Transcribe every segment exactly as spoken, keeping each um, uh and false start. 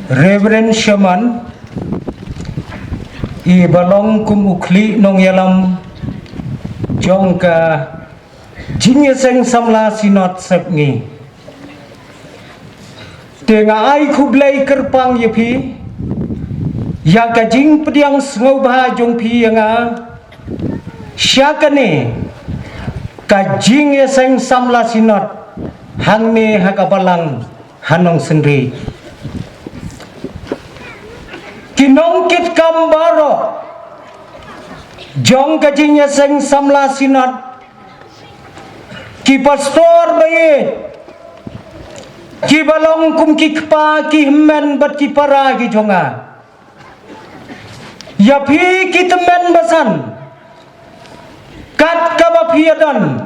Reverend Sherman, i ba long kum u khlieh nongïalam jong ka Jingïaseng Samla Synod Sepngi. Te nga ai khublei kyrpang ïa phi ïa ka jingpdiang sngewbha jong phi ïa nga sha kane ka Jingïaseng Samla Synod hangne ha ka Balang ha Nongsynrieh. Ki nongkitkam baroh jong ka Jingïaseng Samla Synod, ki pastor ba ïeit, ki ba long kum ki kpa, ki hynmen bad ki para ki jong nga. Ïa phi ki tymmen basan, kat kaba phi ïa don,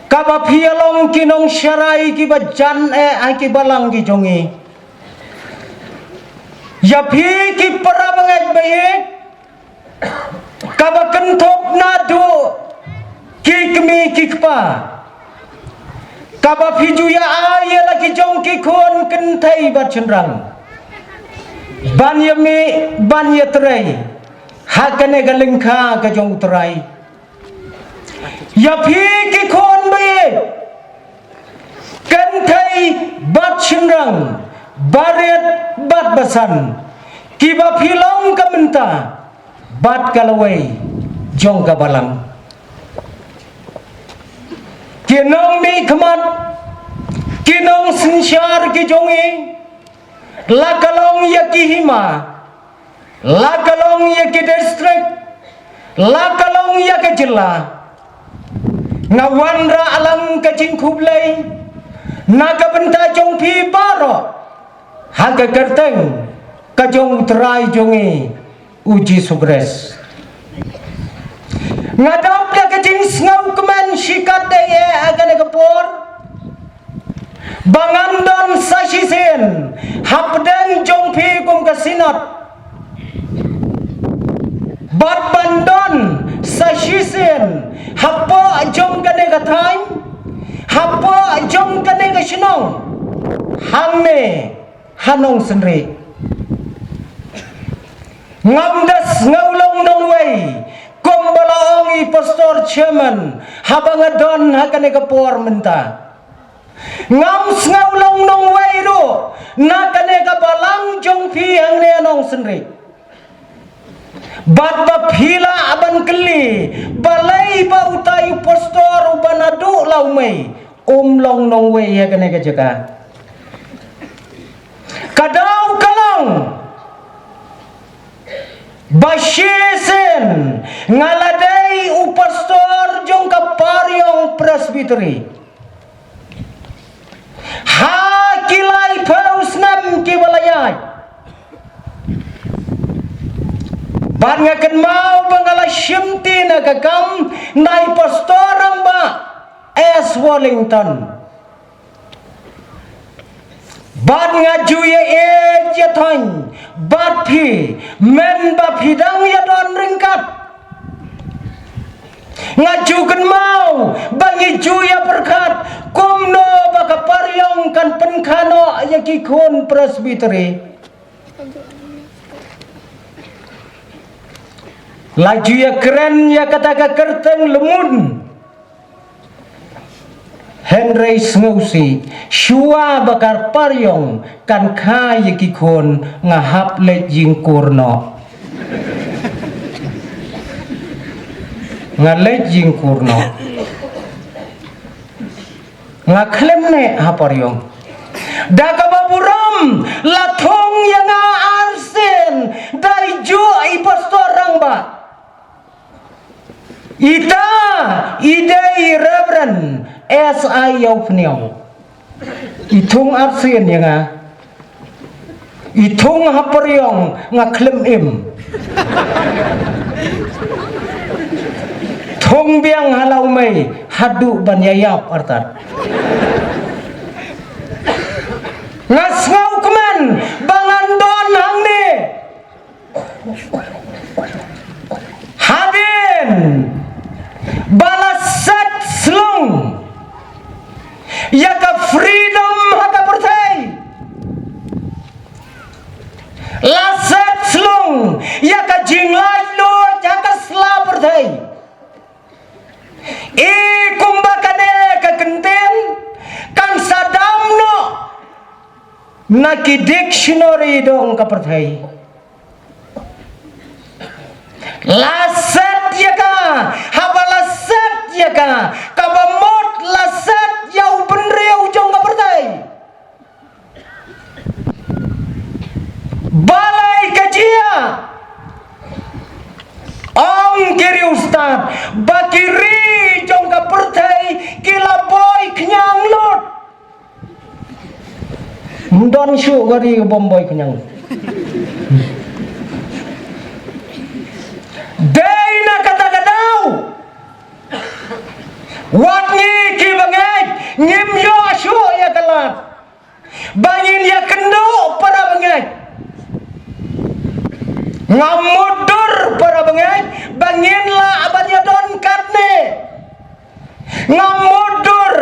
kaba phi ïa long ki nongsharai ki ba jan eh ha ki balang ki jong ngi. Ïa phi ki para bangeit ba ïeit, kaba kynthup naduh ki kmie ki kpa, kaba phi ju ïa ai ïa la ki jong ki khun kynthei bad shynrang ban ïa mih ban ïa trei ha kane ka lyngkha ka jong U Trai. Ïa phi ki khun ba ïeit, kynthei bad shynrang, barit bad basan, kiba phi long ka mynta bad ka lawei jong ka Balang. Ki nongmihkhmat, ki nongsynshar ki jong ngi, la ka long ïa ki hima, la ka long ïa ki district, la ka long ïa ka jylla, nga wanrah lang ka jingkhublei na ka bynta jong phi baroh ha ka kyrteng ka jong U Trai jong ngi U Jisu Khrist. Nga dap da ka jingsngewkmen shikatdei eh ha kane ka por ba ngan don sa shisien hapdeng jong phi kum ka Synod, bad ban don sa shisien hapoh jong kane ka thaiñ, hapoh jong kane ka shnong, hangne ha Nongsynrieh. Ngam da sngew long nongwei, kumba la ong i Pastor Chairman, haba nga don ha kane ka por mynta. Ngam sngew long nongwei ruh na kane ka Balang jong phi hangne ha Nongsynrieh. Bad ba phi lah ban kylli balei ba utai u pastor uba naduh la u mei um long nongwei ha kane ka jaka. Ka daw ka long ba shisien nga la dei u pastor jong ka Pariong Presbytery ha ki laiphew snem kiba la ïaid. Bad nga kynmaw ba nga la shimti na ka kam na i Pastor Rangbah S Wellington. Bad nga ju ïa ïeit ïa thoiñ bad phi, mynba phi dang ïa don ryngkat. Nga ju kynmaw ba ngi ju ïa pyrkhat kumno ba ka Pariong kan pynkha noh ïa ki khun Presbytery. La ju ïa kren ïa kata ka kyrteng Lmun. Hynrei sngewsih, shuwa ba ka Pariong kan kha ïa ki khun, nga hap leit jingkur noh. Nga leit jingkur noh. Nga khlem neh ha Pariong. Da kaba burom la thung ïa nga arsien da i juh i Pastor Rangbah. Ita i dei i Reverend S I Ïawphniang. I thung arsien ïa nga. I thung ha Pariong nga khlem im. Thung biang ha la u mei haduh ban ïa ïap artat. Nga sngewkmen ba ngan don hangne. Hadien ba la set slung ïa ka freedom ha ka pyrthei, I kumba kane ka kyntien kan sa dam noh na ki dictionary jong ka pyrthei. La set ïa ka, haba la set ïa ka, kaba mut la set ïa u bynriew jong ka pyrthei. Balei ka jia? Ong ki riewstad ba ki ri jong ka pyrthei ki la boi khñiang lut. Ym don shuh ka ri ka bym boi khñiang. Dei na kata ka daw, wat ngi ki bangeit ngim ïoh shuh ïa ka lad ba ngin ïa kynduh para bangeit. Ngam mutdur para bangeit ba ngin lah ban ïa don katne. Ngam mutdur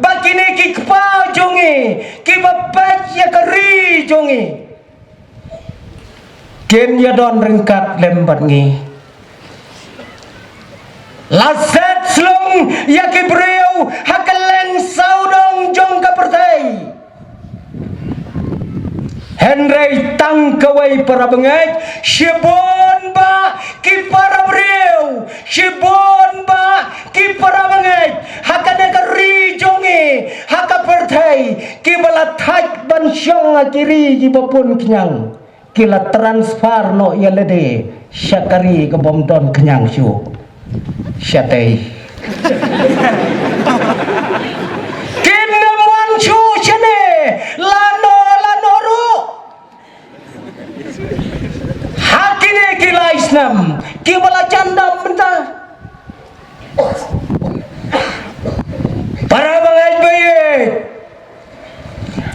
ba kine ki kpa jong ngi kiba peit ïa ka ri jong ngi kin ïa don ryngkat lem bad ngi. La set slung ïa ki briew ha kylleng sawdong jong ka pyrthei. Hynrei tang kawei para bangeit, shibun bah ki para briew, shibun bah ki para bangeit ha kane ka ri jong ngi, ha ka pyrthei, kiba la thait ban shong ha ki ri kiba pun khñiang, ki la transfer noh ïa lade sha ka ri ka bym don khñiang shuh. Shatei. Kin ym wan shuh shane lano lano ruh. Ha kine ki lai snem kiba la jan dam mynta, para bangeit ba ïeit,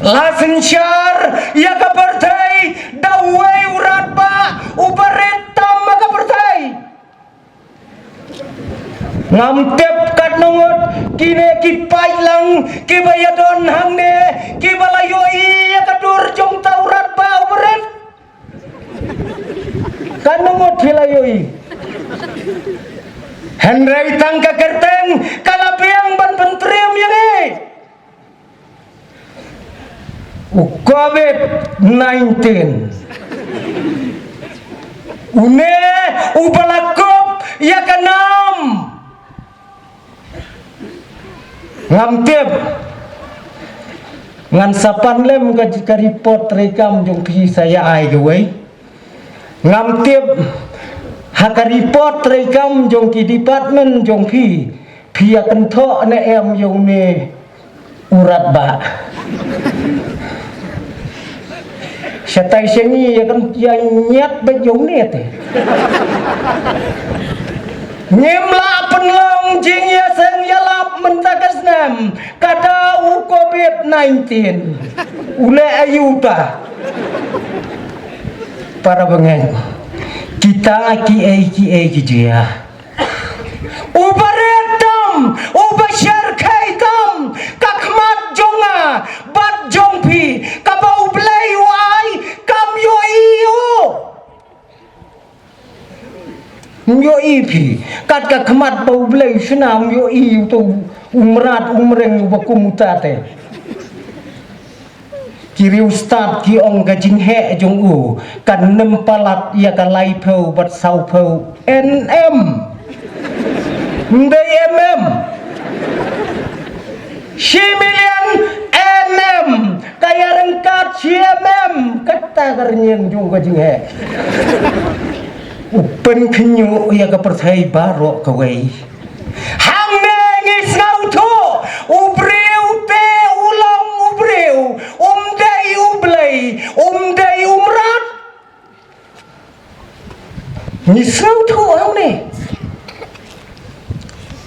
la synshar ïa ka pyrthei da uwei u radbah uba rit tam ha ka pyrthei. Ngam tip katno ngut kine ki paidlang kiba ïa don hangne, kiba la ïohi ïa ka dur jong uta u radbah uba rit. Katno ngut phi la ïohi? Hynrei tang ka kyrteng ka la biang ban pyntriem ïa ngi. U covid nineteen. Une uba la kup ïa ka nam. Ngam tip. Ngan sa pan lem ka, ka report treikam jong phi sa ïa ai kawei. Ngam tip ha ka report treikam jong ki department jong phi, phi ïa kynthoh ne em ïa une u radbah. Shatai sha ngi ïa kan ïa ñiat bad ïa une te. Ngim lah pynlong jingïaseng ïalap mynta ka snem, ka da u covid nineteen. U leh aïu ta? Para bangeit, kita kiei kiei ki jia. Uba rit tam, uba shyrkhei tam, ka khmat jong nga bad jong phi, kaba U Blei u ai, kam ïohi u. Ym ïohi phi, kat ka khmat ba U Blei u shna, ym ïohi uto u mrad u mreng uba kum uta te. Ki riewstad ki ong ka jingheh jong u kan nym palat ïa ka laiphew bad sawphew N M. Ym dei M M. Shi million N M. Ka ïa ryngkat shi M M. Kata ka rynïeng jong ka jingheh. U pynkhynñiuh ïa ka pyrthei baroh kawei. Hangne ngi sngewthuh, u briew te u long u briew, um dei U Blei, um dei u mrad. Ngi sngewthuh hangne.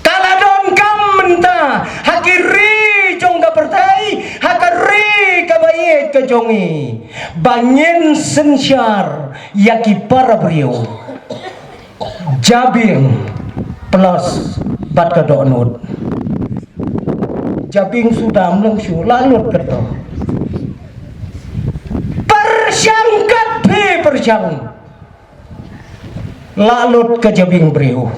Ka la donkam mynta ha ki ri jong ka pyrthei, ha ka ri kaba ïeit ka jong ngi, ba ngin synshar ïa ki para briew. Jabieng plus bad ka dohnud. Jabieng suda ym long shuh, la lut kato. Pyrshang kat phi pyrshang. La lut ka jabieng briew.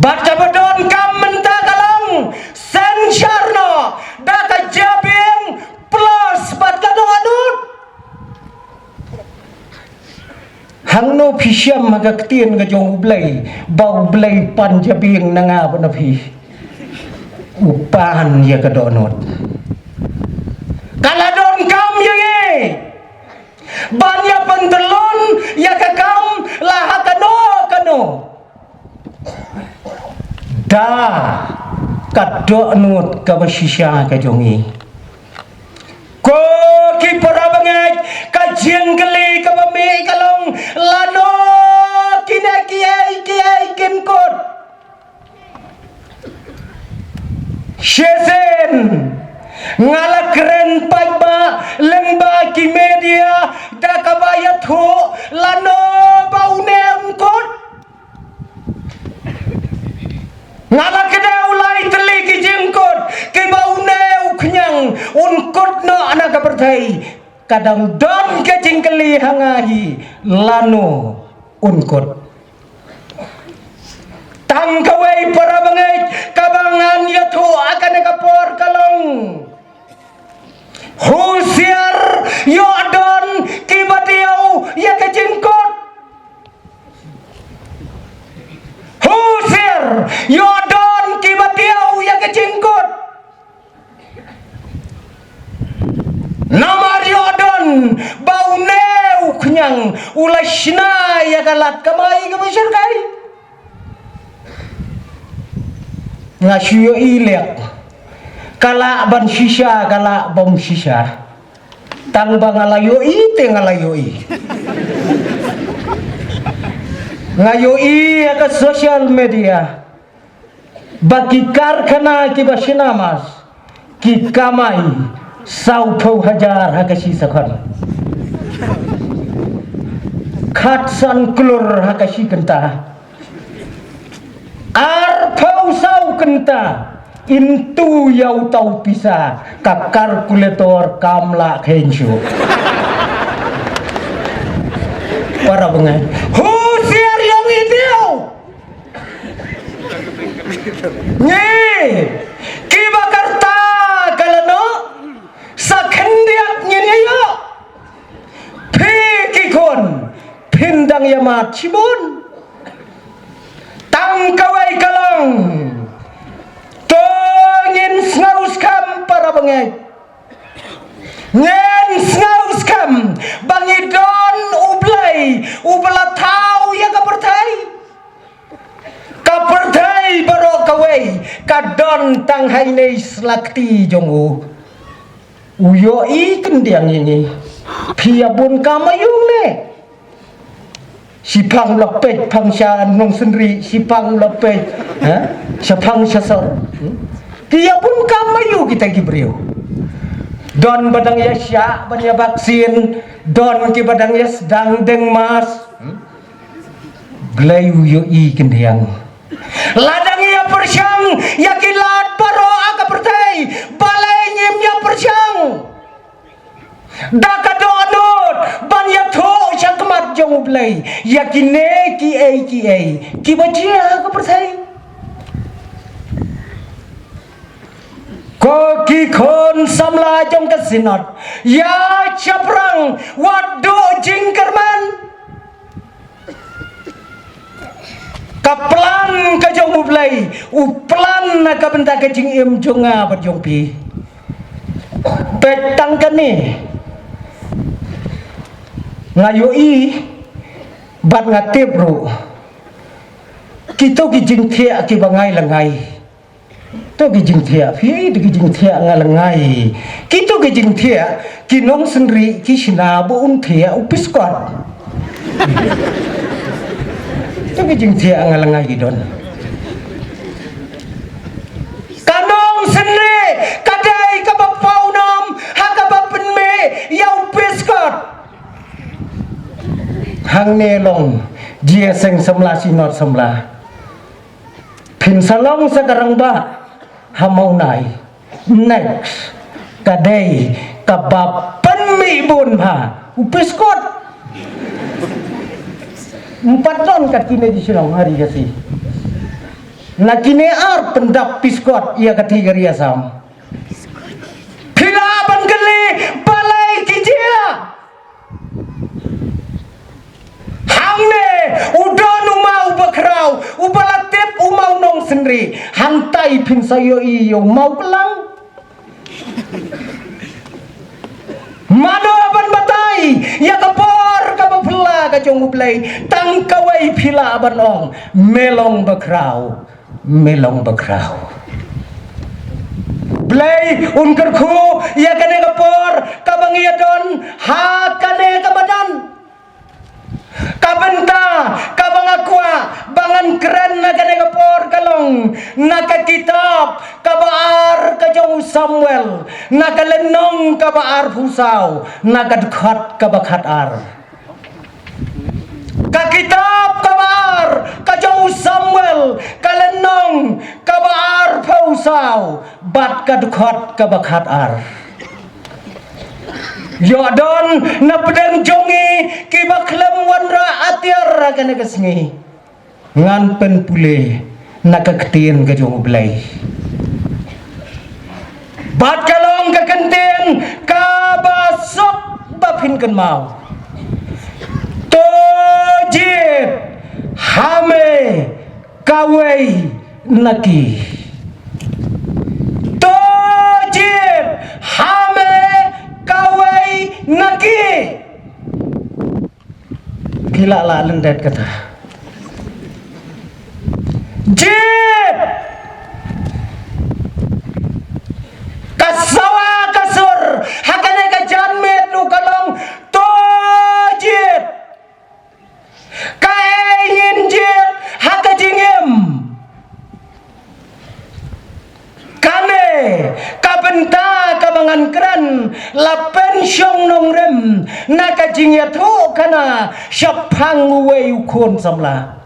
Bad kaba donkam mynta ka long, synshar noh da ka jabieng plus bad ka dohnud. Hangno phi shem ha ka ktien ka jong U Blei ba U Blei pan jabieng na nga bad na phi? U pan ïa ka dohnud. Ka la donkam ïa ngi ban ïa pyntlun ïa ka kam la ha kano kano. Da ka dohnud kaba shisha ka jong ngi. Ko ki para bangeit, ka jingkylli kaba mih ka long, lano kine kiei kiei kin kut? Shisien nga la kren paidbah lyngba ki media da kaba ïathuh lano ba une un kut. Nga la kdew lai tylli ki jingkut kiba une u khñiang un kut noh na ka pyrthei. Ka dang don ka jingkylli ha nga hi, lano un kut? Tang kawei para bangeit kaba ngan ïathuh ha kane ka por ka long, husiar, ïoh don kiba diaw ïa ka jingkut. Husiar, ïoh don kiba diaw ïa ka jingkut. Namar ïoh don ba une u khñiang u la shna ïa ka lad kamai kaba shyrkhei. Nga shu ïohi lek, ka lah ban shisha, ka lah bym shisha. Tang ba nga la ïohi te nga la ïohi. Nga ïohi ha ka social media ba ki karkhana kiba shna mask ki kamai sawphew hajar ha ka shi sakhon, khatsan klur ha ka shi kynta. Arphew saw kynta, into ïa uta u pisa ka calculator kam lah kheiñ shuh. Para bangeit, husiar ïong i diaw. Ngi kiba ka rta ka la noh, sa khyndiat ngin ïa ïoh. Phi ki khun, phin dang ïa mad shibun. Tang kawei ka long, to ngin sngewskhem para bangeit. Ngin sngewskhem ba ngi don U Blei uba la thaw ïa ka pyrthei. Ka pyrthei baroh kawei ka don tang ha ine i slakti jong u. U ïohi kyndiang ïa ngi. Phi ïa bun kam aïu ne? Shiphang la peit phang sha Nongsynrih, shiphang la peit, ha? Shaphang sha sor. Hmm? Phi ïa bun kam aïu kita ki briew? Don ba dang ïa shah ban ïa vaksin, don kiba dang ïa sdang deng mask. Hmm? Blei u ïohi kyndiang. Lada ngi ïa pyrshang ïa ki lad baroh ha ka pyrthei, balei ngim ïa pyrshang da ka dohnud ban ïathuh sha khmat jong U Blei ïa kine kiei kiei kiba jia ha ka pyrthei? Ko ki khun samla jong ka Synod, ïa shaphrang, wat duh jingkyrmen. Ka plan ka jong U Blei u plan na ka bynta ka jingim jong nga bad jong phi. Peit tang kane, nga ïohi bad nga tip ruh, kito ki jingthiah kiba ngai lyngngai. To ki jingthiah phi, to ki jingthiah nga lyngngai. Kito ki jingthiah ki Nongsynrih ki shna ba un thiah u Piskot. To ki jingthiah nga lyngngai ki don. Ka Nongsynrih ka dei kaba pawnam ha kaba pynmih ïa u Piskot. Hangne long jingïaseng samla, Synod samla. Phin sa long sa ka rangbah ha Mawnai. Next ka dei kaba pynmih bun bha u Piskot. Ym pat don kat kine ki shnong ha ri Khasi. Na kine ar pyndap piskot ïa ka thikri Assam. Phi lah ban kylli balei ki jia. Hangne u don u maw bakhraw, u ba la tip u maw Nongsynriah. Hangtai phin sa ïohi ïa u maw klang. Mano ban batai ïa ka por kaba phylla ka jong U Blei, tang kawei phi lah ban ong, me long bakhraw, me long bakhraw. Blei un kyrkhu ïa kane ka por kaba ngi ïa don ha kane ka madan. Ka bynta kaba nga kwah ba ngan kren na kane ka por ka long na ka kitab kaba ar ka jong u Samuel, na ka lynnong kaba arphew saw, na ka dkhot kaba khatar. Ka kitab kaba ar ka jong u Samuel, ka lynnong kaba arphew saw bad ka dkhot kaba khatar. Ïoh don na pdeng jong ngi kiba khlem wanrah atiar ha kane ka sngi. Ngan pynpule na ka ktien ka jong U Blei. Bad ka long ka kyntien kaba suk ba phin kynmaw. To jied ha me kawei na ki. To jied ha me kawei na ki. Ki la la lyndet kata. Jied. Ka sawa ka sur ha kane ka janmiet ruh ka long to jied. Kaei ngin jied ha ka jingim? Kane ka bynta kaba ngan kren la pynshong nongrim na ka jingïathuhkhana shaphang uwei u khun samla.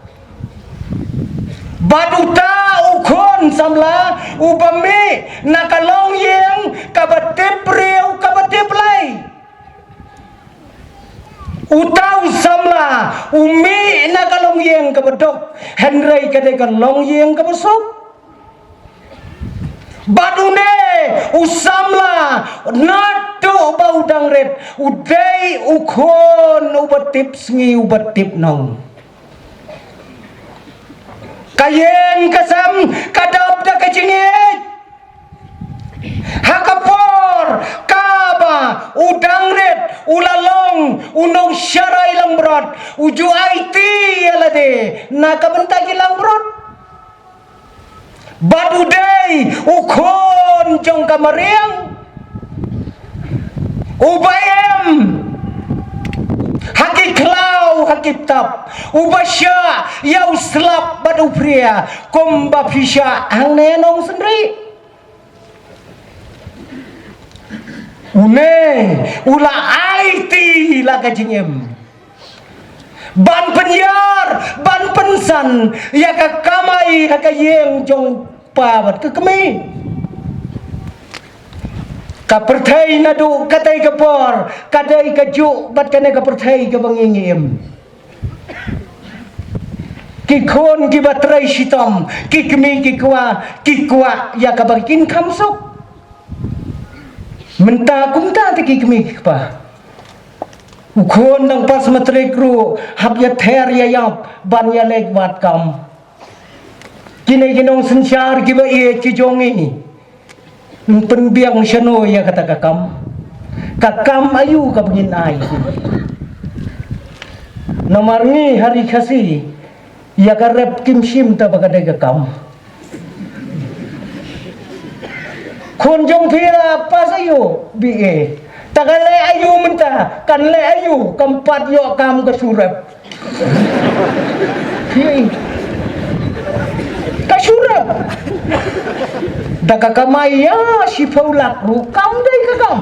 Bad uta u khun samla uba mih na ka longïing kaba tip briew kaba tip Blei. Uta u samla u mih na ka longïing kaba duk, hynrei ka dei ka longïing kaba suk. Bad une u samla naduh ba u dang rit u dei u khun uba tip sngi uba tip nong. Ka ïing ka sem ka dap da ka jingïeit. Ha ka por kaba u dang rit u la long u nongsharai langbrot, u ju aiti ïa lade na ka bynta ki langbrot. Bad u dei u khun jong ka mariang uba im ha ki khlaw ha ki btap, uba shah ïa u slap bad u phria kumba phi shah hangne Nongsynriah. Une u la aiti la ka jingim ban pynïar ban pynsan ïa ka kamai ha ka ïing jong pa bad ka kmie. Ka pyrthei naduh katei ka por ka dei kajuh bad kane ka pyrthei kaba ngi ngi im. Ki khun kiba trei shitom, ki kmie ki kwah, ki kwah ïa kaba kin kham suk. Mynta kumta te ki kmie ki kpa. U khun dang pass matric ruh hap ïa ther ïa ïap ban ïa leit wad kam. Kine ki nongsynshar kiba ïeit ki jong ngi. Pynbiang shano ïa kata ka kam. Ka kam aïu kaba ngin ai. Namar ngi ha ri Khasi ïa ka rep kim shim ta ba ka dei ka kam. Khun jong phi la pass aïu B A. Ta ka leh aïu mynta kan leh aïu kam pat ïoh kam ka shu rep. Hi. Ka shu rep. Da ka kamai ïa shiphew lak ruh kam dei ka kam.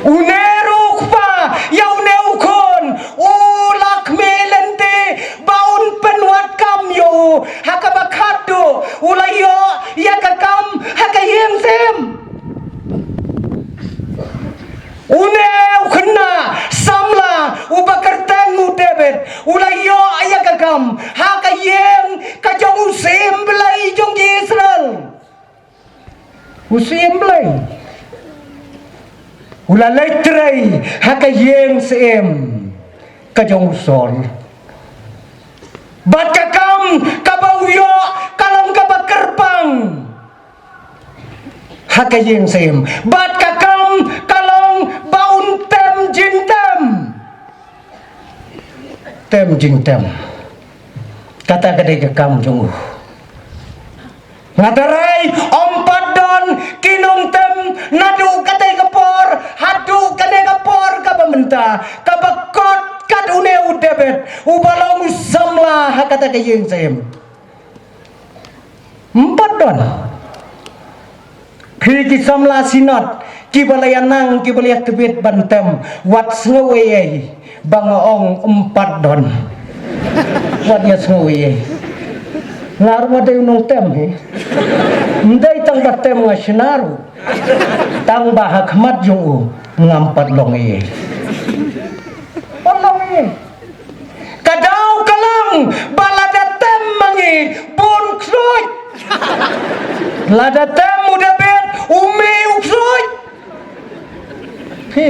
Une ruh u kpa ïa une u khun u la khmih lynti ba un pynwad kam ïa u ha kaba khatduh u la ïoh ïa ka kam ha ka ïing sem. Une u khynnah samla uba kyrteng u David u la ïoh ïa ka kam ha ka ïing ka jong u C E U Syiem Blei u la leit trei ha ka ïing syiem ka jong u Saul. Bad ka kam kaba u ïoh ka long kaba kyrpang ha ka ïing syiem. Bad ka kam ka long ba un tem jingtem. Tem jingtem. Kata ka dei ka kam jong u. Nga tharai ym pat don ki nongtem naduh katei ka por haduh kane ka por kaba mynta, kaba kot kat une u David uba long u samla ha kata ka ïing syiem. Ym pat don. Phi ki samla Synod kiba la ïa nang, kiba la ïa tbit ban tem, wat sngew ei ei ba nga ong ym pat don. Wat ïa sngew ei ei. Nga ruh nga dei u nongtem hi. Ym dei tang ba tem nga shna ruh, tang ba ha khmat jong u ngam pat long ei ei. Pat long ei ei. Ka daw ka long ba lada tem ma ngi bun ksuid. Lada tem u David, u mih u ksuid. Phi,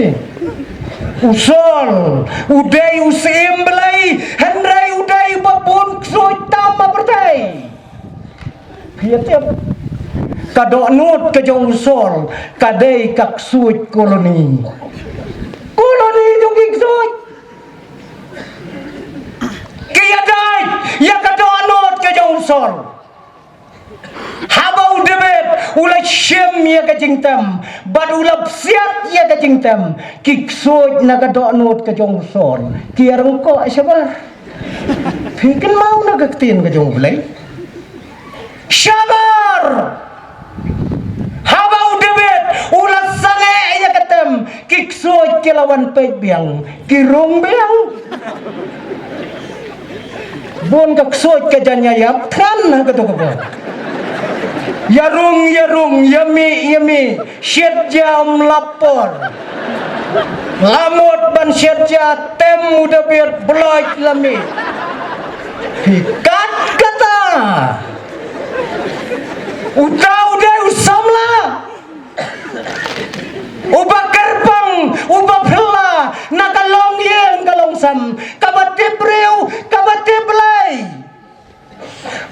u Saul u dei u Syiem Blei, hynrei u dei ba bun ksuid tam ha pyrthei. Phi ïa tip, ka dohnud ka jong u Saul ka dei ka ksuid koloni. Koloni jong ki ksuid. Ki ïadei ïa ka dohnud ka jong u Saul. Haba u David u la shim ïa ka jingtem bad u la psiat ïa ka jingtem, ki ksuid na ka dohnud ka jong u Saul ki ïa rung koh shabar. Phi kynmaw na ka ktien ka jong u Blei? Shabar! Haba u David u la sangeh ïa ka tem, ki ksuid ki la wan peit biang, ki rung biang. Bun ka ksuid ka jan ïa ïap thngan ha kato ka por. Ïa rung, ïa rung, ïa mih, ïa mih. Shet jam lapor. La mut ban shet ja tem u David bloit la mih. Hi kat kata. Uta u dei u samla uba kyrpang, uba phylla na ka longïing ka longsem, kaba tip briew, kaba tip Blei.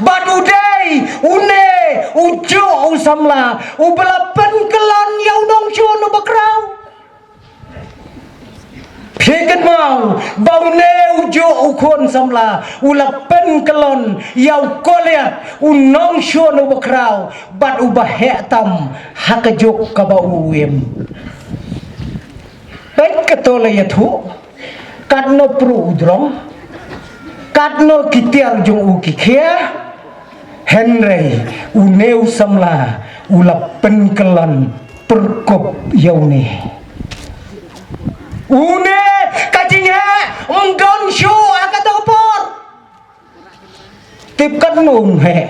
Bad u dei une u juh u samla uba la pynkyllon ïa u nongshun uba khraw. Phi kynmaw ba une u juh u khun samla u la pynkyllon ïa u Goliath, u nongshun uba khraw bad uba heh tam ha ka juk kaba u im. Peit kato la ïathuh, katno pruh u jrong, katno ki tiar jong u ki khia, hynrei une u samla u la pynkyllon pyrkup ïa une. Une ka jingheh ym don shuh ha kato ka por. Tip katno ym heh.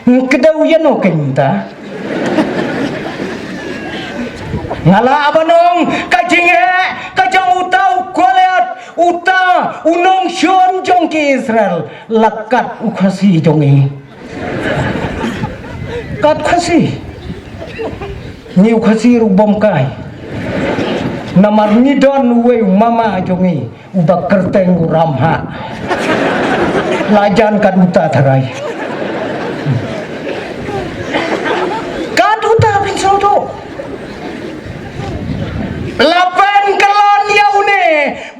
Kdew ïa no kein ta. Nga lah ban ong ka jingheh ka jong uta u Goliath, uta u nongshun jong ki Israel, la kat u Khasi jong ngi. Kat Khasi. Ngi u Khasi ruh bym kai. Namar ngi don uwei u mama jong ngi uba kyrteng u Ramhah. La jan kat uta tharai. Kat uta phin sngewthuh. La pynkyllon ïa une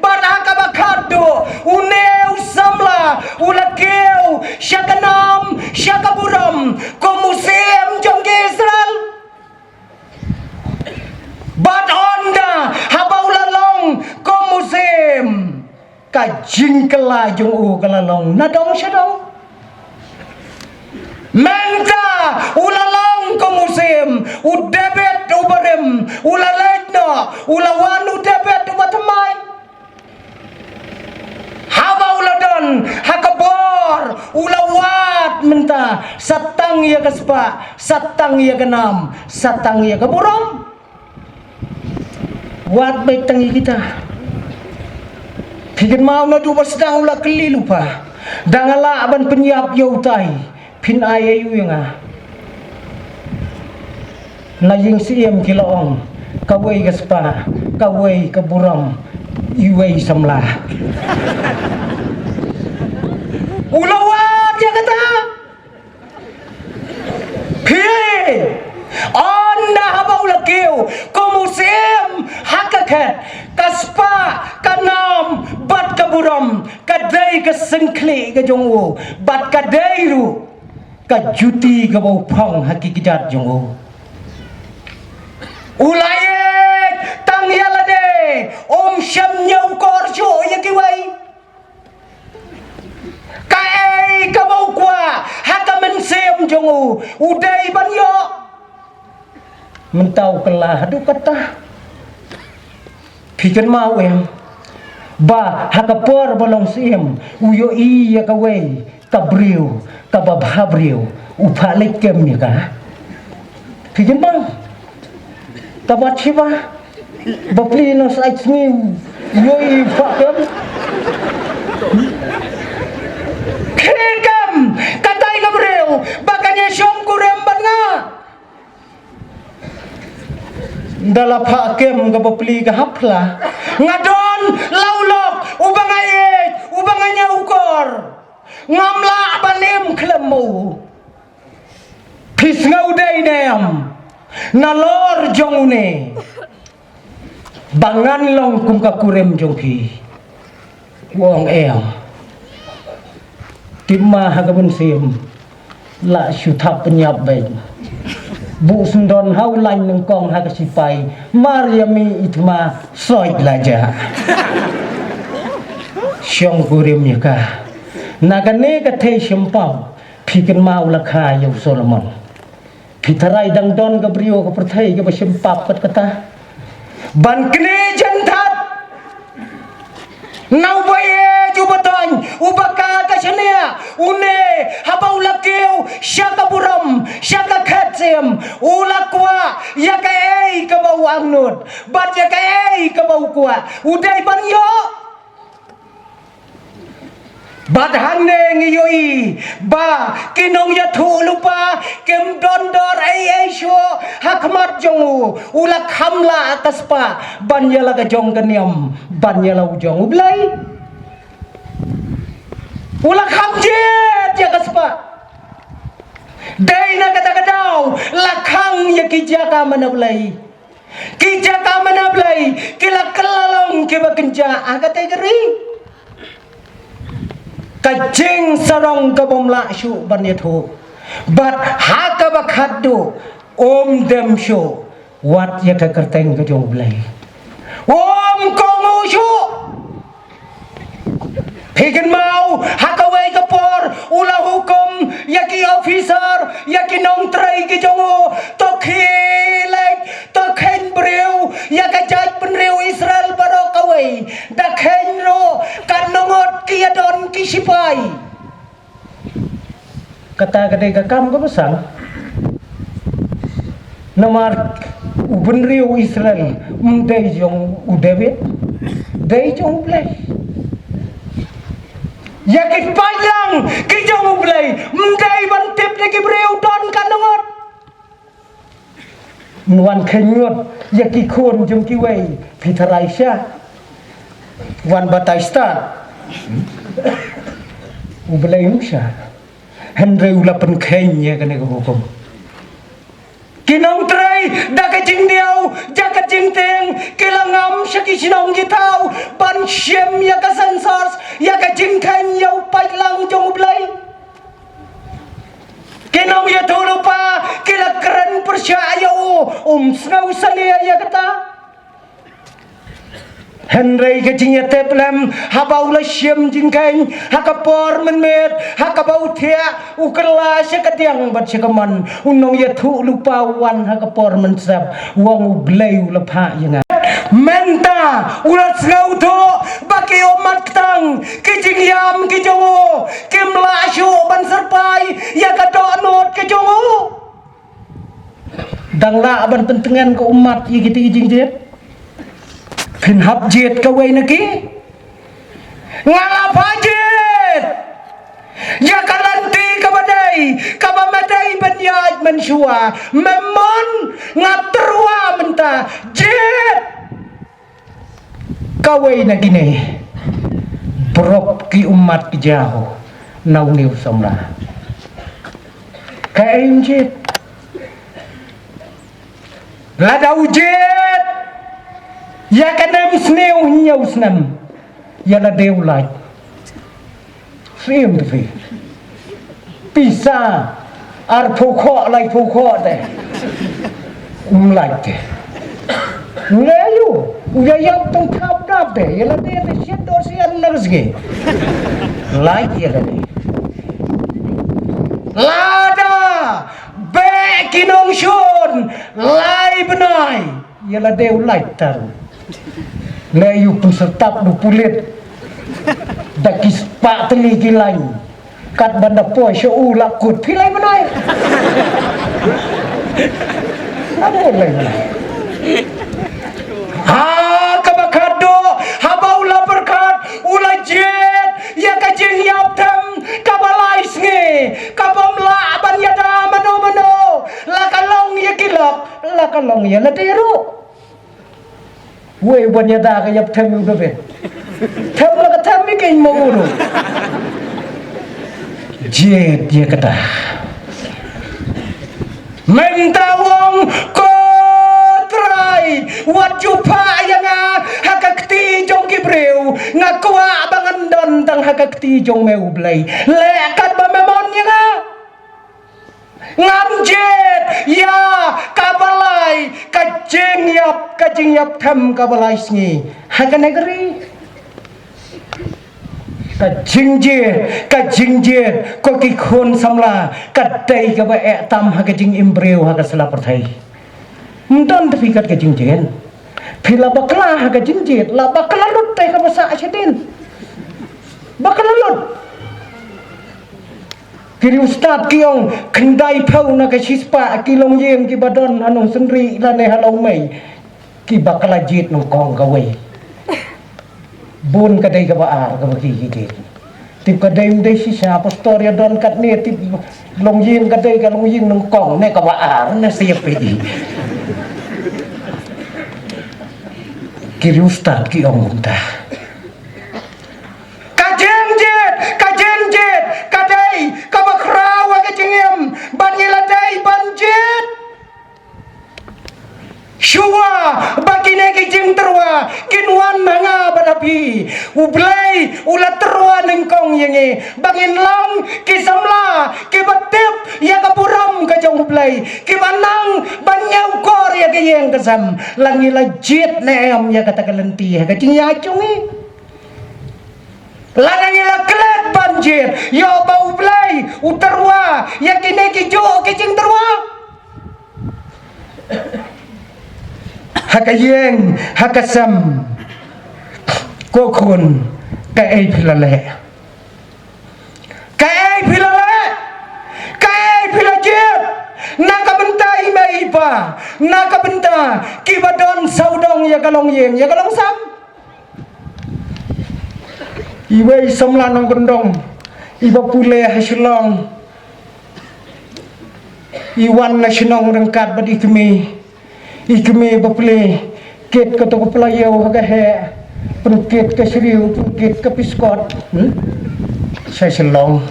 bad ha kaba khatduh une u samla u la kiew sha ka nam sha ka burom kum u syiem jong ki Israel. Bad hynda haba u la long kum u syiem, ka jingkylla jong u ka la long na dong sha dong. Mynta u la long kum u syiem, u David uba rim u la leit noh, u la wan u David uba thymmai. Haba u la don ha ka bor u la wad mynta, sa tang ïa ka spah, sa tang ïa ka nam, sa tang ïa ka burom. Wat beit tang ïa kita. Phi kynmaw naduh ba sdang u la kylli lypa, da nga lah ban pynïap ïa utai, phin ai aïu ïa nga? Na ïing syiem ki la ong, kawei ka spah, kawei ka burom, iwei samla. U la wad ïa kata. Phi, ynda haba u la kiew kum u syiem ha ka khet, ka spah, ka nam bad ka burom ka dei ka syngkhlieh ka jong u, bad ka dei ruh ka juti kaba u phong ha ki kjat jong u. U la ïeit tang ïa lade, um shym ñiewkor shuh ïa kiwei. Kaei kaba u kwah ha ka mynsiem jong u, u dei ban ïoh. Mynta u kylla haduh katta. Phi kynmaw em ba ha ka por ba long syiem u ïohi ïa kawei ka briew kaba bha briew, u phah leit kem ïa ka. Phi kynmaw? Ka Bathsheba, bapli na sait sngi u ïohi u phah kem. Khie kem, katai ka briew ba kan ïashongkurim bad nga. Ynda la phah kem ka bapli ka hap phla. Nga don la u lok uba nga ïeit, uba nga ñiewkor. Ngam lah ban im khlem ma u. Phi sngew dei ne em nalor jong une ba ngan long kum ka kurim jong phi? U ong em. Tip ma ha ka mynsiem, lah shu thap pynïap bad buh syndon ha u lain nyngkong ha ka sipai, mar ïa mih i thma, soi la ja. Shongkurim ïa ka. Na kane ka thei shim pap, phi kynmaw la kha ïa u Solomon. Phi tharai dang don ka briew ka pyrthei kaba shim pap kat kata ban knieh jynthap na uba ïeit uba toiñ, uba ka ka shaniah, une haba u la kiew sha ka burom, sha ka khet syiem, u la kwah ïa kaei kaba u angnud bad ïa kaei kaba u kwah, u dei ban ïoh. Bad hangne ngi ïohi ba ki nongïathuhlypa kim don dor ei ei shuh ha khmat jong u. U la kham lah ka spah ban ïa la ka jong ka niam, ban ïa la u jong U Blei. U la kham jied ïa ka spah. Dei na kata ka daw la khang ïa ki jaka man U Blei. Ki jaka man U Blei ki la kylla long kiba kynjah ha katei ka ri. Ka jingsarong ka bym lah shuh ban ïathuh bad ha kaba khatduh um dem shuh wat ïa ka kyrteng ka jong U Blei. Um kohnguh shuh. Phi kynmaw ha kawei ka por u la hukum ïa ki officer, ïa ki nongtrei ki jong u, to khie leit, to kheiñ briew ïa ka jaitbynriew Israel baroh kawei. Da kheiñ ruh, katno ngut ki ïadon ki sipai. Kata ka dei ka kam kaba sah. Namar u bynriew Israel ym dei jong u David, dei jong U Blei. Ïa ki paidlang ki jong U Blei ym dei ban tip da ki briew don katno ngut. Wan kheiñ ngut ïa ki khun jong kiwei, phi tharai sha wan batai stad. U Blei um sha. Hynrei u la pynkheiñ ïa kane ka hukum. Ki nongtrei da ka jingdiaw, da ka jingtieng, ki la ngam sha ki shnong ki thaw ban shim ïa ka census, ïa ka jingkheiñ ïa u paidlang jong U Blei. Ki nongïathuhlypa ki la kren pyrshah ïa u, um sngew salia ïa kata. Hynrei ka jingïatep lem haba u la shim jingkheiñ ha ka por mynmiet, ha kaba u thiah u kylla sha ka diang bad sha ka mon, u nongïathuhlypa u wan ha ka por mynsep, u ong U Blei u la phah ïa nga. Mynta u la sngewthuh ba ki ummat ktang, ki jingïam ki jong u kim lah shuh ban syrpai ïa ka dohnud ka jong u. Dang lah ban pyntngen ka ummat ïa kita ki jingjied? Phin hap jied kawei na ki? Nga la phah jied ïa ka lynti kaba dei, kaba ma dei ban ïaid mynshuwa, me mon nga tyrwa mynta, jied. Kawei na kine, brop ki ummat ki jaw na une u samla. Kaei um jied? Lada u jied ïa kane u snem, u hynñiew snem, ïa lade u lait. Siem te phi. Pisa arphew khoh, laiphew khoh te. Um lait te. Lei u, u ïa ïap tang thap dap te. Ïa lade te shit dor sian na ka sngi. Lait ïa lade. Lada beh ki nongshun lai bnai. Ïa lade u lait tang. Lei u pynsyrtap da u pulit. Da ki spah tylli ki lain. Kat ban da poi sha u la kut phi lai bnai. Abo lai bnai. Ha kaba khadduh, haba u la pyrkhat, u la jied ïa ka jingïap them kaba lai sngi, kaba ym lah ban ïada mano mano, la ka long ïa ki lok, la ka long ïa lade ruh. Wei ban ïada ka ïap them ïa u David. Them la ka them ïa keiñ mo u ruh. Jied ïa kata. Mynta u ong, ko Trai, wat ju phah ïa nga ha ka kti jong ki briew, nga kwah ba ngan don tang ha ka kti jong me U Blei. Leh katba me mon ïa nga. Ngam jied ïa kaba lai, ka jingïap, ka jingïap them kaba lai sngi ha kane ka ri. Ka jingjied, ka jingjied, ko ki khun samla, ka dei kaba eh tam ha ka jingim briew ha ka sla pyrthei. Ym don te phi kat ka jingjied. Phi la bakla ha ka jingjied, la bakla lut te kaba sah shadien. Bakla lut. Ki riewstad ki ong, khyndaiphew na ka shispah ki longïing kiba don ha Nongsynrih lane ha Lawmei, kiba kylla jied nyngkong kawei. Bun ka dei kaba ar kaba ki ki jied. Tip ka dei ym dei shisha, pastor ïa don katne, tip longïing ka dei ka longïing nyngkong ne kaba ar ne shisha phi. Ki riewstad ki ong kumta. Ka jingjied, ka jingjied, ka dei kaba khraw ha ka jingim, bad ngi la dei ban jied. Shuwa ba kine ki jingtyrwa kin wan ha nga bad ha phi, U Blei u la tyrwa nyngkong ïa ngi ba ngin long ki samla kiba tip ïa ka burom ka jong U Blei, kiba nang ban ñiewkor ïa ka ïing ka sem. La ngi la jied ne em ïa kata ka lynti ha ka jingïaid jong ngi? Lada ngi la klet ban jied, ïoh ba U Blei u tyrwa ïa kine kijuh ki jingtyrwa. Ha ka ïing, ha ka sem, ko khun, kaei phi la leh? Kaei phi la leh? Kaei phi la jied? Na ka bynta i mei i pa, na ka bynta kiba don sawdong ïa ka longïing, ïa ka longsam. Iwei i samla nongkyndong iba pule ha Shillong, i wan na shnong ryngkat bad i kmie. I kmie ba pule, kit kato ka plaiew ha ka heh, pynkit ka shriew, pynkit ka piskot. Hmm? Sha Shillong.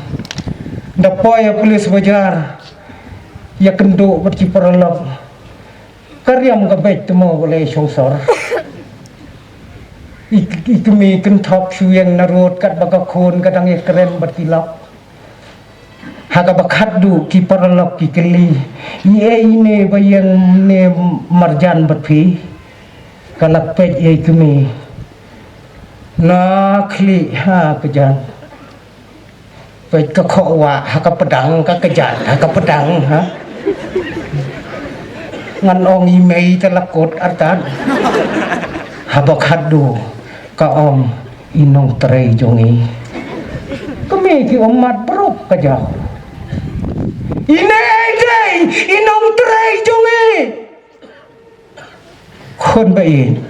Da poi ha police bazaar, ïakynduh bad ki paralok. Ka riam ka beit te mo ba la ïa shongsor. I, i kmie i kynthop shu ïeng na rud katba ka khun ka dang ïakren bad ki lok. Ha kaba khatduh ki paralok ki kylli, ïa ine ba ïeng ne marjan bad phi? Ka la peit ïa i kmie. Na khlieh ha ka jan. Peit ka khoh wah ha ka pdang, ka kjat ha ka pdang, ha. Ngan ong i mei te la kut artat. Haba khatduh ka ong i nongtrei jong i. Kmie ki ummat brop ka jaw. Ine i dei i nongtrei jong i. Khun ba ïeit.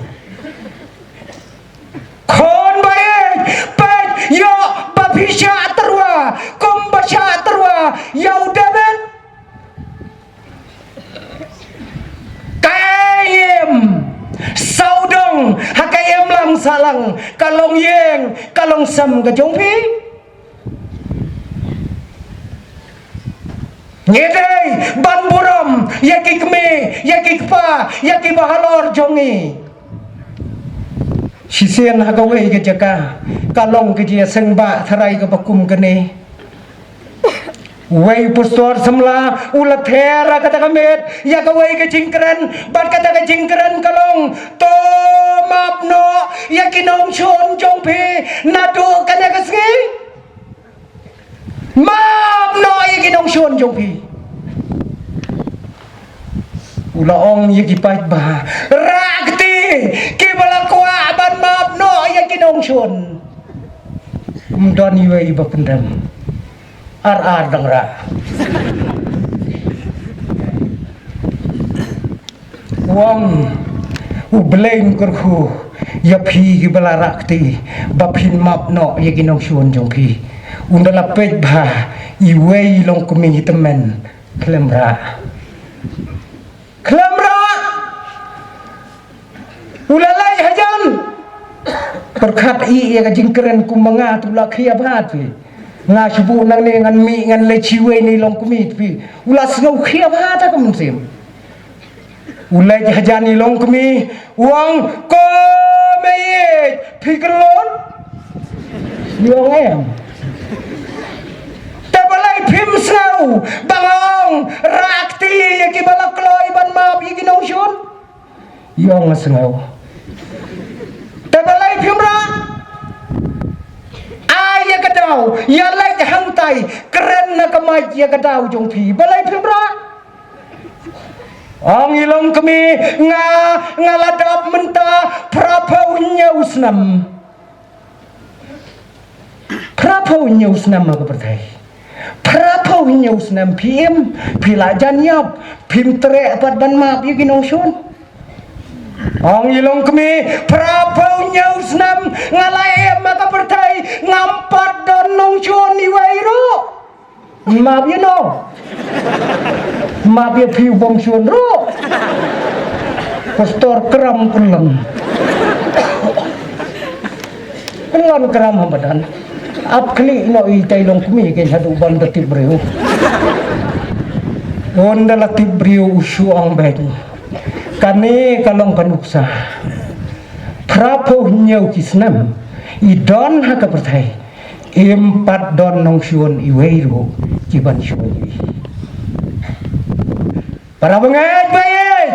Khun ba ïeit, peit ïoh ba phi shah tyrwa kumba shah tyrwa ïa u David. sahlang, ka long ïing, ka long sem ka jong phi. Ngi dei ban burom ïa ki kmie, ïa ki kpa, ïa ki bahalor jong ngi. Shisien ha kawei ka jaka, ka long ka jingïaseng ba tharai kaba kum kane. Wei u pastor samla u la ther ha kata ka miet ïa kawei ka jingkren, bad kata ka jingkren ka long, to map noh ïa ki nongshun jong phi naduh kane ka sngi. Map noh ïa ki nongshun jong phi. U la ong ïa ki paidbah, rah kti kiba la kwah ban map noh ïa ki nongshun. Ym don iwei iba pyndem. Ar ar dang rah. U ong, U Blei un kyrkhu ïa phi kiba la rah kti ba phin map noh ïa ki nongshun jong phi. Ynda la peit bha, iwei i longkmie tymmen, khlem rah. Khlem rah. U la leit hajan. Pyrkhat ïa ka jingkren kum ma nga, to la khia bha te. Nga shu buh nangne ngan mih ngan leit sha iwei na i longkmie te phi. U la sngew khia bha ta ka mynsiem. U leit hajan i longkmie, u ong, ko mei, phi khlem? I ong, em. Te balei phim sngew ba nga ong, rah kti ïa kiba la kloi ban map ïa ki nongshun? I ong, nga sngew. Te balei phim rah? Ai ïa ka daw, ïa leit hangtai, kren na ka mic ïa ka daw jong phi. Balei phim rah? Ong i longkmie, nga, nga la dap mynta phra phew hynñiew snem. Phra phew hynñiew snem ha ka pyrthei. Phra phew hynñiew snem phi im, phi la jan ïap, phim treh pat ban map ïa ki nongshun. Ong i longkmie, phra phew hynñiew snem nga la im ha ka pyrthei, ngam pat don nongshun iwei ruh. Map ïa no? Map ïa phi u bym shun ruh. Pastor Kram Kynlong. Kynlong Kram ha madan. Ap khlieh noh ïa i longkmie, keiñ haduh ban da tip briew. Ynda la tip briew u shu ong beit. Kane ka long ka nuksa. Phra phew hynñiew ki snem i don ha ka pyrthei. Im pat don nongshun iwei ruh ki ban shun ïa i. Para bangeit ba ïeit.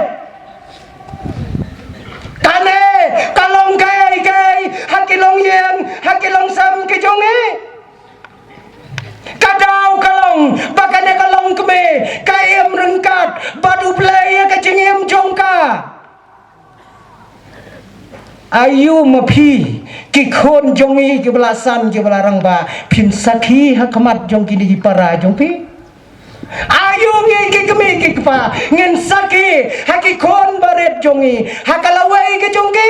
Kane ka long kaei kaei ha ki longïing, ha ki longsem ki jong ngi. Ka daw ka long ba kane ka longkmie ka im ryngkat bad U Blei ïa ka jingim jong ka. Aïu ma phi, ki khun jong ngi kiba la san, kiba la rangbah, phin sakhi ha khmat jong kine ki para jong phi? Aïu ngi ki kmie ki kpa ngin sakhi ha ki khun barit jong ngi, ha ka lawei ka jong ki?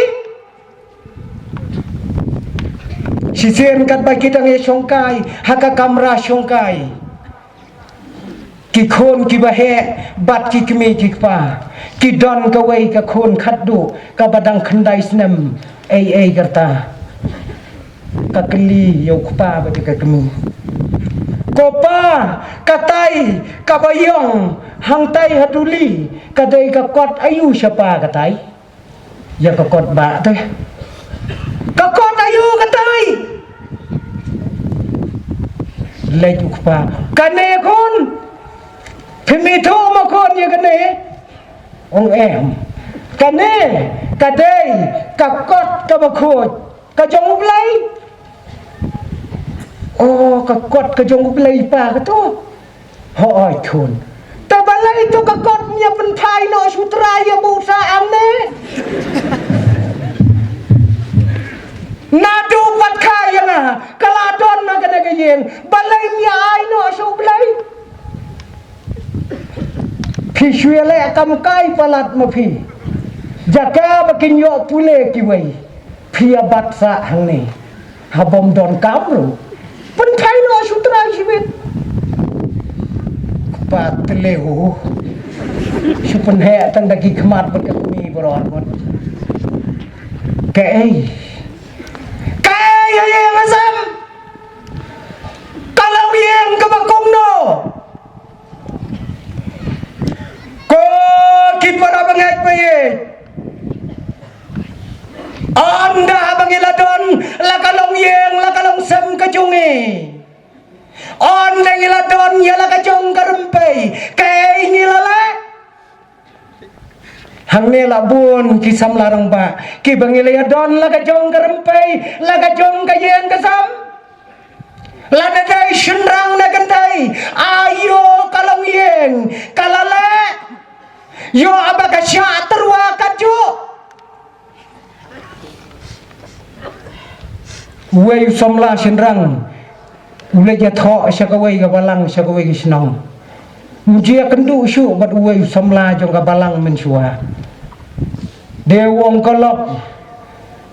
Shisien katba ki dang ïashongkai ha ka kamra shongkai, ki khun kiba heh bad ki kmie ki kpa, ki don kawei ka khun khatduh kaba dang khyndai snem ei ei ka rta. Ka kylli ïa u kpa bad ïa ka kmie, ko pa, katai kaba ïong hangtai ha duli ka dei ka kot aïu sha pa katai? Ïa ka kot bah te. Ka kot aïu katai? Leit u kpa. Kane khun. Phim ithuh ma khun ïa kane? Ong em. Kane ka dei ka kot kaba khuid ka jong U Blei. O, ka kot ka jong U Blei pa kato. Hooid khun. Te balei to ka kot me ïa pynphai noh sha u trai ïa buh sah hangne? Naduh pat kha ïa nga ka la don na kane ka ïing. Balei me ïa ai noh sha U Blei? Phi shu ïaleh kam kai palat ma phi. Jaka ba kin ïoh pule kiwei. Phi ïa bat sah hangne. Haba ym don kam ruh. Pynphai noh sha u trai shibit. Kpa tylli hu. Shu pynheh tang da ki khmat bad ka kmie baroh arngut. Kaei. Ka ïing ka sem, ka long ïing kaba kumno? Ko ki para bangeit ba ïeit, ynda haba ngi la don la ka long ïing la ka long sem ka jong ngi, ynda ngi la don ïa la ka jong ka rympei, kaei ngi la leh? Hangne la bun ki samla rangbah kiba ngi la ïa don la ka jong ka rympei, la ka jong ka ïing ka sem. Lada dei shynrang na kynthei, aïu ka long ïing ka la leh? Ïoh ba ka shah tyrwa ka juh. Uwei u samla shynrang u leit ïathoh sha kawei ka balang sha kawei ka shnong. Um ju ïakynduh shuh bad uwei u samla jong ka balang mynshuwa. Dei u ong, ka lok,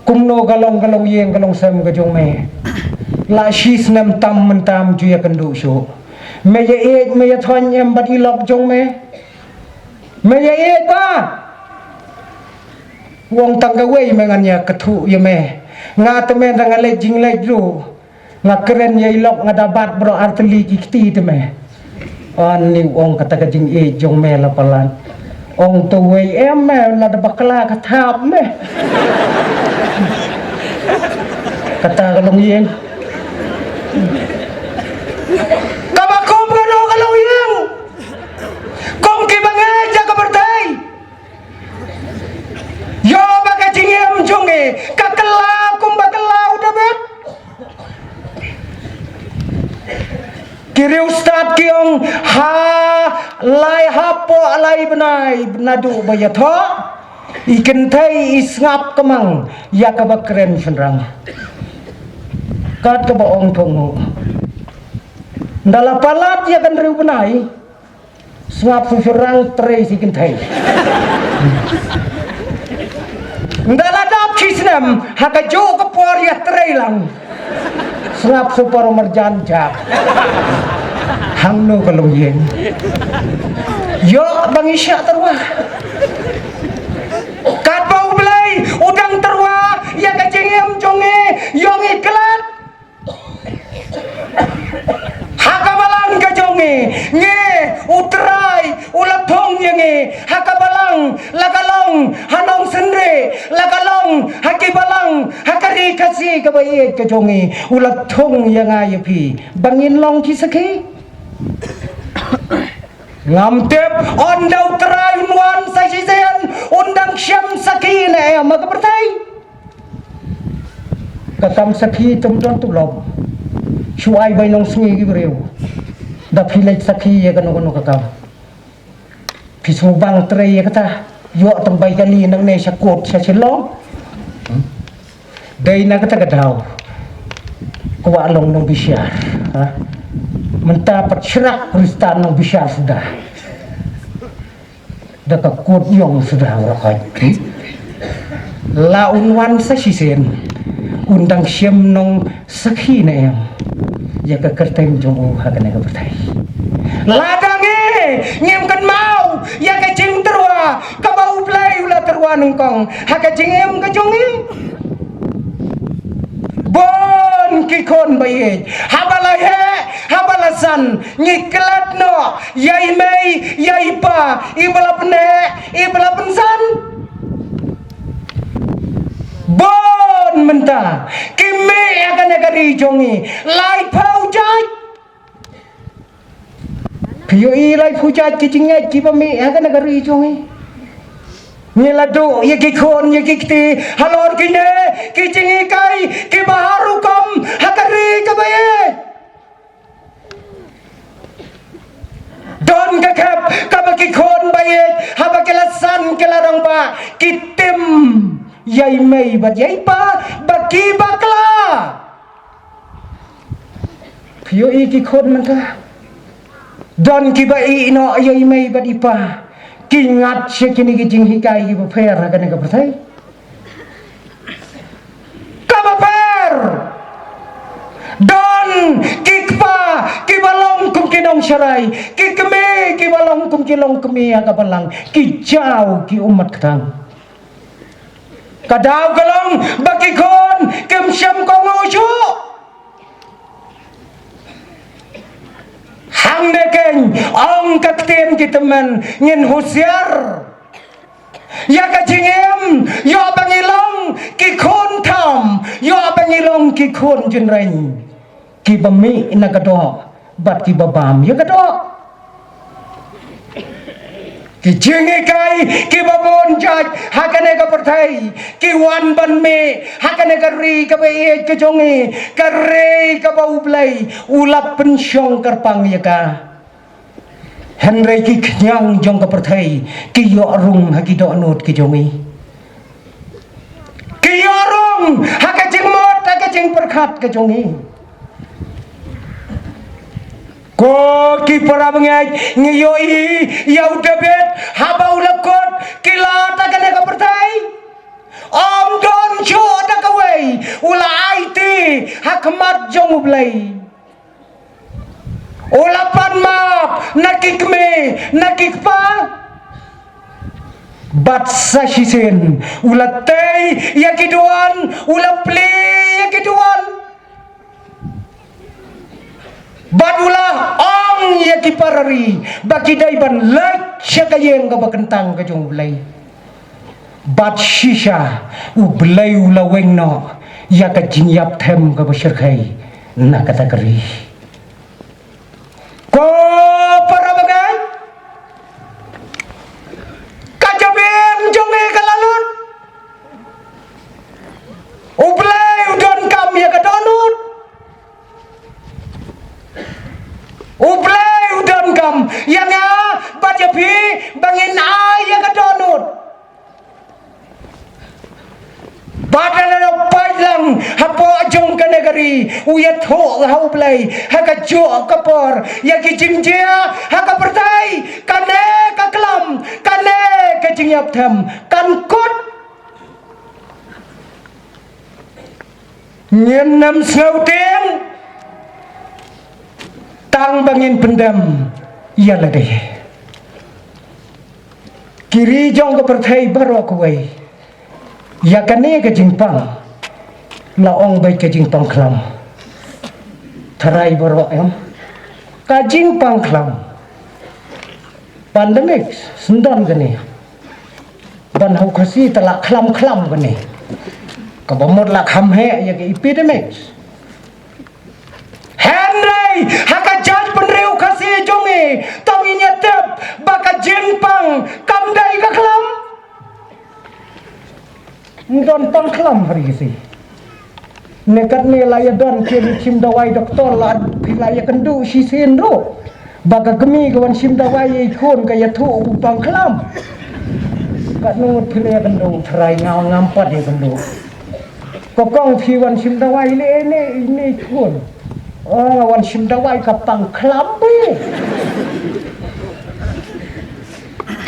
kumno ka long, ka long ïing ka long sem ka jong me? La shi snem tam mynta um ju ïakynduh shuh. Me ïa ïeit me ïathoh em bad i lok jong me? Me ïa ïeit ba? U ong, tang kawei me ngan ïa kynthuh ïa me. Nga te me da nga leit jingleit ruh, nga kren ïa i lok nga da bat baroh artylli ki kti te me. Ani u ong, kata ka jingïeit jong me la palat. Ong, te wei em me, lada bakla ka thap me. Kata ka long ïing. Kaba kum kano ka long ïing? Kum kiba ngeit ïa ka pyrthei. Ïoh ba ka jingim jong ngi ka kylla kumba kylla u Dabid. Ki riewstad ki ong, ha lai hapoh lai bnai naduh ba ïathoh, i kynthei i sngap kamang ïa kaba kren shynrang. Kat kaba ong thong, ynda la palat ïa ka hynriew bnai, sngap shynrang trei shi kynthei. Ynda la dap shi snem, ha kajuh ka por ïatrei lang, sngap shu para marjan jak. Hangno ka long ïing? Ïoh ba ngi shah tyrwa. Katba U Blei u dang tyrwa ïa ka jingim jong ngi, ïoh ngi klet ha ka balang ka jong ngi. Ngi, U Trai u la thung ïa ngi ha ka balang, la ka long ha Nongsynrih, la ka long ha ki balang ha ka ri Khasi kaba ïeit ka jong ngi. U la thung ïa nga ïa phi ba ngin long ki sakhi. Ngam tip ynda U Trai un wan sa shisien un dang shem sakhi ne em ha ka pyrthei. Ka kam sakhi ym don tulop. Shu ai bai nongsngi ki briew da phi leit sakhi ïa kano kano ka kam. Phi sngewbang trei ïa kata. Ïoh tang bai kali nangne sha kot sha Shillong. Dei na kata ka daw kwah long nongbishar, ha? Mynta pat shrah Khristan nongbishar suda. Da ka kot ïong suda u rakot. La un wan sa shisien un dang shem nongsakhi ne em ïa ka kyrteng jong u ha kane ka pyrthei? Lada ngi ngim kynmaw ïa ka jingtyrwa kaba U Blei u la tyrwa nyngkong ha ka jingim ka jong ngi. Bun ki khun ba ïeit, haba la heh, haba la san, ngi klet noh ïa i mei ïa i pa iba la pynheh iba la pynsan. Bun mynta ki mih ha kane ka ri jong ngi laiphew jait. Phi ïohi laiphew jait ki jingngeit kiba mih ha kane ka ri jong ngi. Ngi la duh ïa ki khun ïa ki kti halor kine ki jinghikai kiba har rukom ha ka ri kaba ïeit. Don ka khep kaba ki khun ba ïeit haba ki la san ki la rangbah ki tim ïa i mei bad ïa i pa ba ki bakla. Phi ïohi ki khun mynta. Don kiba ïeh noh ïa i mei bad i pa. Ki ngat sha kine ki jinghikai kiba pher ha kane ka pyrthei. Kaba pher. Don ki kpa kiba long kum ki nongsharai, ki kmie kiba long kum ki longkmie ha ka balang, ki jaw ki ummat ktang. Ka daw ka long ba ki khun kim shym kohnguh shuh. Hangne keiñ, ong ka ktien ki tymmen, ngin husiar ïa ka jingim, ïoh ba ngi long ki khun tham, ïoh ba ngi long ki khun jingrein, kiba mih na ka doh bad kiba bam ïa ka doh. Ki jinghikai kiba bun jait ha kane ka pyrthei ki wan ban mih ha kane ka ri kaba ïeit ka jong ngi, ka ri kaba U Blei u la pynshong kyrpang ïa ka. Hynrei ki khñiang jong ka pyrthei ki ïoh rung ha ki dohnud ki jong ngi. Ki ïoh rung ha ka jingmut, ha ka jingpyrkhat ka jong ngi. Ko ki para bangeit, ngi ïohi ïa u David haba u la kut ki lad ha kane ka pyrthei. Ym don shuh da kawei u la aiti ha khmat jong U Blei. U la pan map na ki kmie, na ki kpa. Bad sa shisien u la tei ïa ki duwan, u la plie ïa ki duwan. Bad u la ong ïa ki para ri ba ki dei ban leit sha ka ïing kaba kyntang ka jong U Blei. Bad shisha U Blei u la weng noh ïa ka jingïap them kaba shyrkhei na kata ka ri. Ko para bangeit, ka jabieng jong ngi ka la lut. U Blei u donkam ïa ka dohnud. U Blei u donkam ïa nga bad ïa phi ba ngin ai ïa ka dohnud. Bad lada u pait lang hapoh jong kane ka ri, u ïathuh ha U Blei ha kajuh ka por ïa ki jingjia ha ka pyrthei, kane ka khlam, kane ka jingïap them kan kut. Ngin ym sngewtieng tang ba ngin pyndem ïa lade. Ki ri jong ka pyrthei baroh kawei, ïa kane ka jingpang la ong beit ka jingpang khlam. Tharai baroh em, ka jingpang khlam. Pandemic, syndon kane. Ban ha u Khasi te la khlam khlam kane. Kaba mut la kham heh ïa ka epidemic. Hynrei ha ka jaitbynriew Khasi jong ngi, to ngin ïa tip ba ka jingpang kam dei ka khlam. Ym don pang khlam ha ri Khasi. Ne katne la ïa don ki shim dawai doktor la, phi la ïa kynduh shisien ruh ba ka kmie ka wan shim dawai ïa i khun ka ïathuh u pang khlam. Katno ngut phi la ïa kynduh, tharai nga ngam pat ïa kynduh. Ko kong, phi wan shim dawai lei ne, ne i khun? Oh, nga wan shim dawai ka pang khlam bha.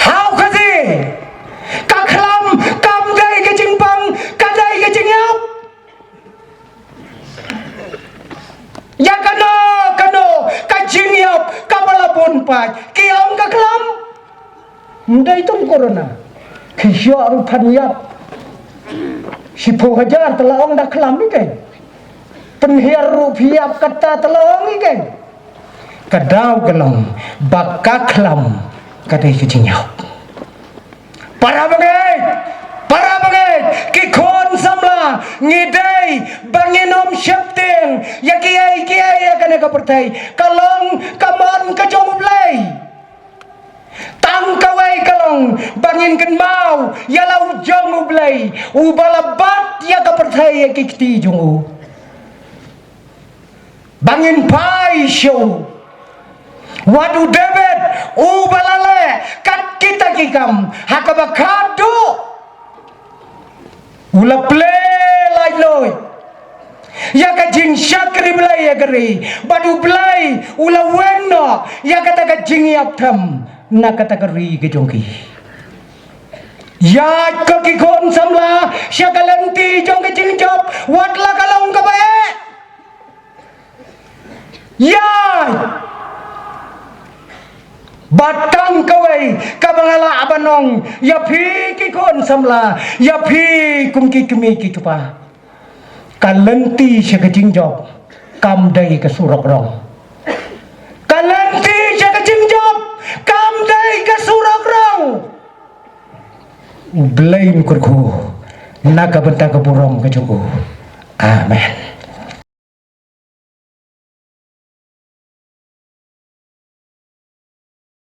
Ha u Khasi, ka khlam kam dei ka jingpang, ka dei ka jingïap. Ïa kano kano ka jingïap kaba la bun paid ki ong ka khlam. Ym dei tang corona, ki shuwa ruh phan ïap shiphew hajar te la ong da khlam ïa kane. Pynhiar ruh phi ïap kata te la ong ïa kane. Ka daw ka long ba ka khlam ka dei ka jingïap. Para bangeit, para bangeit, ki khun samla, ngi dei ba ngin ym sheptieng ïa kiei kiei ïa kane ka pyrthei. Ka long ka mon ka jong U Blei. Tang kawei ka long ba ngin kynmaw ïa la u jong U Blei uba la bat ïa ka pyrthei ïa ki kti jong u. Ba ngin phai sha u. Wat u David uba la leh kat kita ki kam ha kaba khadduh. U la plie laitluid ïa ka jingshakri Blei ïa ka ri, bad U Blei u la weng noh ïa kata ka jingïap them na kata ka ri ka jong ki. Ïaid ko ki khun samla sha ka lynti jong ka jingjop, wat la ka long kaba eh. Ïa, ba tang kawei kaba nga lah ban ong ïa phi ki khun samla, ïa phi kum ki kmie ki kpa. Ka lynti sha ka jingjop kam dei ka surok rong. Ka lynti sha ka jingjop kam dei ka surok rong. U Blei un kyrkhu na ka bynta ka burom ka jong u. Amen.